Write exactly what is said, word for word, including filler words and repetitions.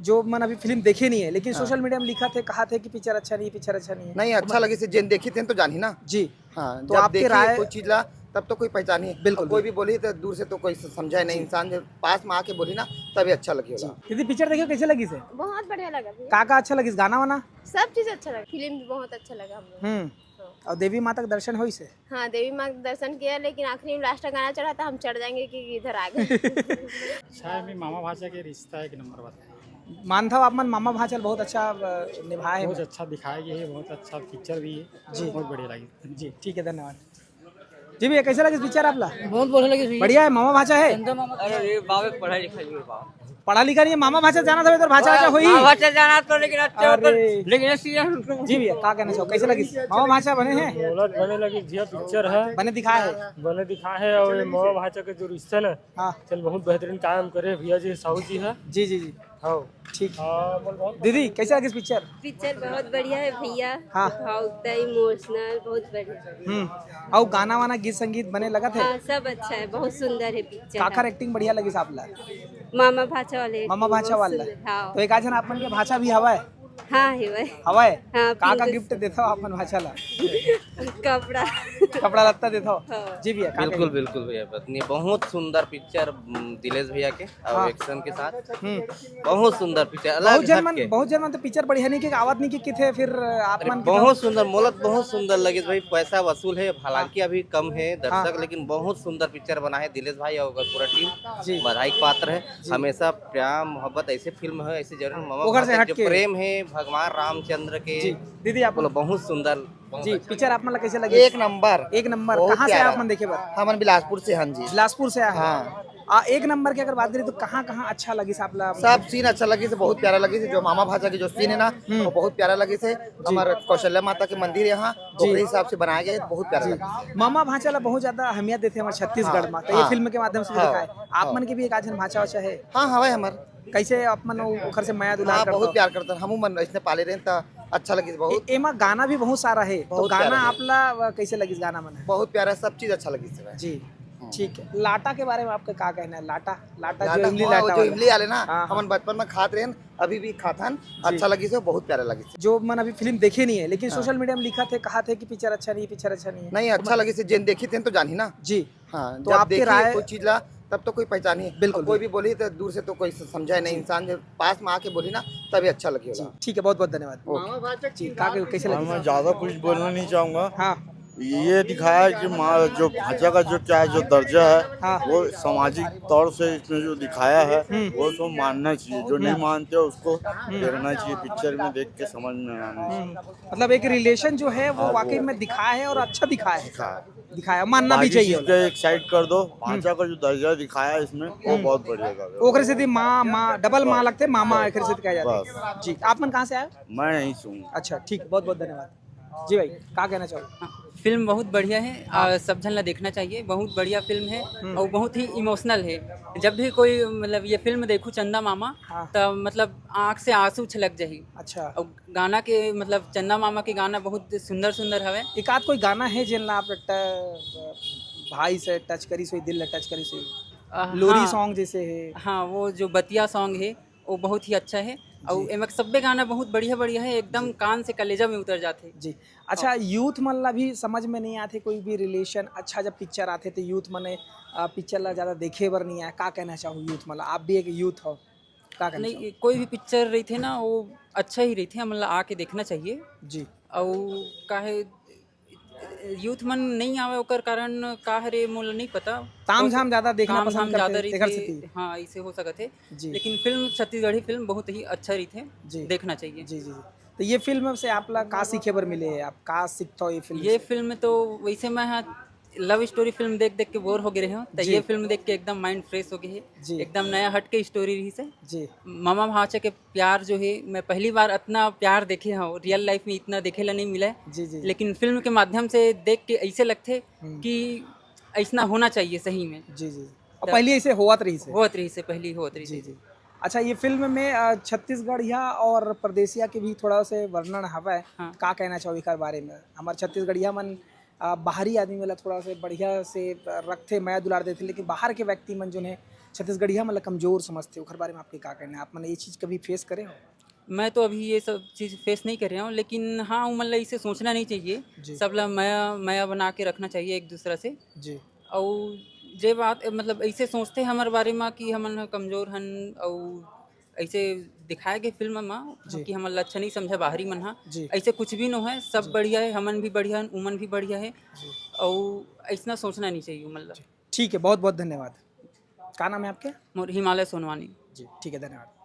जो मन अभी फिल्म देखे नहीं है, लेकिन हाँ। सोशल मीडिया में लिखा थे, कहा थे कि पिक्चर अच्छा नहीं है, पिक्चर अच्छा नहीं है। नहीं, अच्छा लगिस हे, जेन देखही तेन तो जानही ना। जी। हाँ, तो जब आपके देखही राय कोई चीज ला, तब तो कोई पहचानही। बिल्कुल, कोई बिल्कुल। भी बोलही तो दूर से तो कोई समझे नहीं, जी। इंसान जब पास में आके बोलही ना, तभी अच्छा लगे जी। होला। दीदी, पिक्चर देखे, कैसे लगिस हे? बहुत बढ़िया लगा भैया। का का अच्छा लगिस, गाना वाना? सब चीज अच्छा लगा, फिल्म भी बहुत अच्छा लगा हम लोग। हम्म। हाँ। और देवी माता के दर्शन होइस हे? हाँ, देवी माँ के दर्शन किया, लेकिन आखिरी में लास्ट गाना चढ़ा था, हम चढ़ जाएंगे कि इधर आ गए। अच्छा है, अभी मामा भांचा के रिश्ता एक नंबर बताया। मानथव आप मन मामा भांचा ल बहुत अच्छा, अ, निभाए हे। बहुत अच्छा दिखाया गया है, बहुत अच्छा पिक्चर भी है। जी। बहुत बढ़िया लगी। जी, ठीक है, धन्यवाद। जी भैया, कैसे लगिस पिक्चर आप ला? बहुत बढ़िया लगिस भैया। बढ़िया है, मामा भांचा है। चंदा मामा अरे रे बाप रे, पढ़ाई लिखाई में बाप। पढ़ा लिखा नहीं है, मामा भांचा जाना था, इधर भांचा भांचा होई। मामा भांचा जाना तो लेकिन अच्छा होता, अरे। लेकिन ऐसी है। जी भैया, का कहना चाहो, कैसे लगिस? मामा भांचा बने हैं? मोहलत बने लगिस भैया, पिक्चर है। बने दिखा है। बने दिखा है और मामा भांचा के जो रिश्ता ना, हाँ। चल बहुत बेहतरीन काम करे भैया जी, साहू जी है। जी, जी, जी। हाँ। ठीक। हाँ, बोल बहुत दीदी, कैसे लगिस पिक्चर? पिक्चर बहुत बढ़िया है भैया। हाँ। भावुकता, इमोशनल, बहुत बढ़िया। हम्म। अउ गाना वाना, गीत संगीत बने लगत हे? हाँ, सब अच्छा है, बहुत सुंदर है पिक्चर। काकर एक्टिंग बढ़िया लगिस आप ला? मामा भांचा वाले मामा भांचा बहुत वाला। सुंदर, हाँ। तो एक आध झन आप मन के भांचा भी हवय? हाँ, हवय। हवय? हाँ, का का पिंकू गिफ्ट देथव आप मन भांचा ला? कपड़ा। कपड़ा लत्ता देथव? हाँ। जी भैया, का बिल्कुल, कहिए? बिल्कुल भैया, पत्नी बहुत सुंदर पिक्चर, उम, दिलेश भैया के और हाँ। एक्शन के साथ। हम्म। बहुत सुंदर पिक्चर, अलग बहुत जन मन, हटके। बहुत जन मन तो पिक्चर बढ़िया नहीं के आवत नहीं के किथे, फिर आप अरे, मन के बहुत तो सुंदर, मोला तो बहुत सुंदर लगिस भाई, पैसा वसूल है, हालांकि हाँ। अभी कम है दर्शक, हाँ। लेकिन बहुत सुंदर पिक्चर बना है दिलेश भाई और ओकर पूरा टीम, जी। बधाई के पात्र है। जी। हमेशा प्यार मोहब्बत ऐसे फिल्म है, ऐसे जरूर मामा ओकर से भांचा के जो हटके। प्रेम है भगवान रामचंद्र के, जी। दीदी, आप बोलो, बहुत सुंदर, बहुत जी, अच्छा। पिक्चर आप मन ला कैसे लगिस? एक नंबर। एक नंबर। बहुत कहाँ से प्यारा। आप मन देखे बर? हमन बिलासपुर से हन जी। बिलासपुर से आए हैं। हाँ। आ, एक नंबर की अगर बात करें तो कहाँ कहाँ अच्छा लगिस आप ला? सब सीन अच्छा लगिस, बहुत प्यारा लगिस। जो मामा भांचा के जो सीन है ना, हम्म। वो बहुत प्यारा लगिस। जी। हमारे कौशल्या माता के मंदिर है यहाँ, जी। ओकरे हिसाब से बनाया गया है, बहुत प्यारा जी। लगिस। मामा भांचा ला बहुत ज्यादा अहमियत देथे हमारे छत्तीसगढ़ हाँ, में, तो ये हाँ। फिल्म के माध्यम से भी हाँ, दिखाए। आप हाँ। मन के भी एक आध झन भांचा वाचा है? हाँ, हवय हमर। कैसे आप मन ओ-, ओखर से मया दुलार हाँ, करथव? बहुत प्यार करथन। हमू मन अइसने पाले रहेन त अच्छा लगिस बहुत। ए-, एमा गाना भी बहुत सारा हे, तो बहुत गाना प्यारा हे। आप ला, अ, कैसे लगिस गाना मन? बहुत प्यारा, सब चीज अच्छा लगिस हे। जी, हम्म। ठीक है। लाटा के बारे में आपका का कहना है? लाटा, लाटा जो लाटा, इमली हाँ, लाटा वो जो वाला। इमली वाले ना, हाँ, हाँ। हमन बचपन में खात रहेन, अभी भी खाथन, जी। अच्छा लगिस हे, बहुत प्यारा लगिस हे। जो मन अभी फिल्म देखे नहीं है, लेकिन हाँ। सोशल मीडिया में लिखा थे, कहा थे कि पिक्चर अच्छा नहीं है, पिक्चर अच्छा नहीं है। नहीं, तो अच्छा मन लगिस हे, जेन देखही तेन तो जानही ना। जी। हाँ, तो जब आपके देखही राय कोई चीज ला, तब तो कोई पहचानही। बिल्कुल, अब कोई बिल्कुल। भी बोलही तो दूर से तो कोई स-, समझे नहीं, जी। इंसान जब पास में आके बोलही ना, तभी अच्छा लगे जी, होला। ठीक है, बहुत बहुत धन्यवाद। ओके। मामा भांचा जी, का, कैसे और लगे? मैं ज़्यादा कुछ बोलना नहीं चाहूँगा। हाँ। ये दिखाया है कि माँ, जो भांचा का जो क्या है, जो दर्जा है, हाँ। वो सामाजिक तौर से इसमें जो दिखाया है, हम्म। वो सब मानना चाहिए। जो नहीं हम्म। मानते, उसको हम्म। देखना चाहिए, पिक्चर में देख के समझ में आना चाहिए। हम्म। मतलब एक रिलेशन जो है, वो हाँ, वाकई वो में दिखाया है और अच्छा दिखाया है। दिखाया है। दिखाया, मानना भी बाकी चाहिए चीज होला। का एक साइड कर दो, हम्म। भांचा का जो दर्जा दिखाया है इसमें, वो हम्म। बहुत बढ़िया लगा। ओकरे सेती माँ, माँ, डबल माँ बस। लगथे, मामा बस। एकरे सेती कहा जाथे। बस। जी, आप मन कहाँ से आए? मैं यहीं से हूँ। अच्छा, ठीक, बहुत बहुत धन्यवाद। जी भाई, का कहना चाहो? हाँ, फिल्म बहुत बढ़िया है, हाँ। आ, सब झन ला देखना चाहिए, बहुत बढ़िया फिल्म है हम्म। और बहुत ही इमोशनल है। जब भी कोई, मतलब, ये फिल्म देखू चंदा मामा, हाँ। त मतलब आँख से आंसू छलक जाही। अच्छा। और गाना के, मतलब, चंदा मामा के गाना बहुत सुंदर सुंदर हवे। एक आध कोई गाना है जेन ला आप ट-, भाई से टच करिस होई, दिल ला टच करिस होई? अ, लोरी हाँ। सॉन्ग जैसे है। हाँ, वो जो बतिया सॉन्ग है, वो बहुत ही अच्छा है। और जी। एमा सब्बे गाना बहुत बढ़िया बढ़िया है, एकदम जी। कान से कलेजा में उतर जाथे। जी। अच्छा, हाँ। यूथ मन ला भी समझ में नहीं आथे कोई भी रिलेशन। अच्छा, जब पिक्चर आथे तो यूथ मन, अ, पिक्चर ला ज़्यादा देखे बर नहीं आए। का कहना चाहो यूथ मन ला? आप भी एक यूथ हो, का कहना नहीं, चाहो? कोई भी पिक्चर रहिथे ना, वो अच्छा ही रहिथे, हमन ला आके देखना चाहिए। जी। अउ काहे यूथ मन नहीं आवे, ओकर कारण का हरे, मोला नहीं पता। ताम झाम ज्यादा देखना काम पसंद धाम करथे, ज्यादा तेकर रहिथे, सेती। हाँ, ऐसे हो सकत हे। जी। लेकिन फिल्म, छत्तीसगढ़ी फिल्म बहुत ही अच्छा रहिथे, जी। देखना चाहिए। जी, जी, जी। तो ये फिल्म से आप ला का सीखे बर मिले? आप का सीखथव ये फिल्म ये से? फिल्म तो वैसे मैं, हाँ, लव स्टोरी फिल्म देख देख के बोर हो गए रहे हूँ, तो जी। ये फिल्म देख के एकदम माइंड फ्रेश हो गए है। जी। एकदम नया हट के स्टोरी रही से। जी। मामा भांचा के प्यार जो है, मैं पहली बार इतना प्यार देखे हूँ, रियल लाइफ में इतना देखे ला नहीं मिला है। जी, जी, जी। लेकिन फिल्म के माध्यम से देख के ऐसे लगथे हम्म। कि ऐसना होना चाहिए सही में। जी, जी। और तो पहली ऐसे होवत रहिस हे? होवत रहिस हे, पहली होवत रहिस जी, हे। जी। अच्छा, ये फिल्म में, अ, छत्तीसगढ़िया और परदेसिया के भी थोड़ा से वर्णन हवय। हाँ। का कहना चाहो एकर बारे में? हमारे छत्तीसगढ़िया मन, अ, बाहरी आदमी वाला थोड़ा से बढ़िया से रखथे, मया दुलार देथे, लेकिन बाहर के व्यक्ति मन जोन हे, छत्तीसगढ़िया मन ला कमजोर समझथे, ओखर बारे में आपके का कहना है? आप मन ये चीज कभी फेस करे हो? मैं तो अभी ये सब चीज़ फेस नहीं कर रहा हूँ, लेकिन हाँ, उमन ला इसे सोचना नहीं चाहिए। जी। सब ला मया मया बना के रखना चाहिए एक दूसरा से। जी। और जे बात मतलब ऐसे सोचते हैं हमारे बारे में कि हमन ह कमजोर हन, और ऐसे दिखाए गए फिल्म में जी। कि हमन ला अच्छा नहीं समझा बाहरी मन हा। जी। ऐसे कुछ भी नो है, सब बढ़िया है, हमन भी बढ़िया है, उमन भी बढ़िया है। जी। और ऐसा सोचना नहीं चाहिए उमन ला। ठीक है, बहुत बहुत धन्यवाद। का नाम है आपके? मोर हिमालय सोनवानी। जी, ठीक है, धन्यवाद।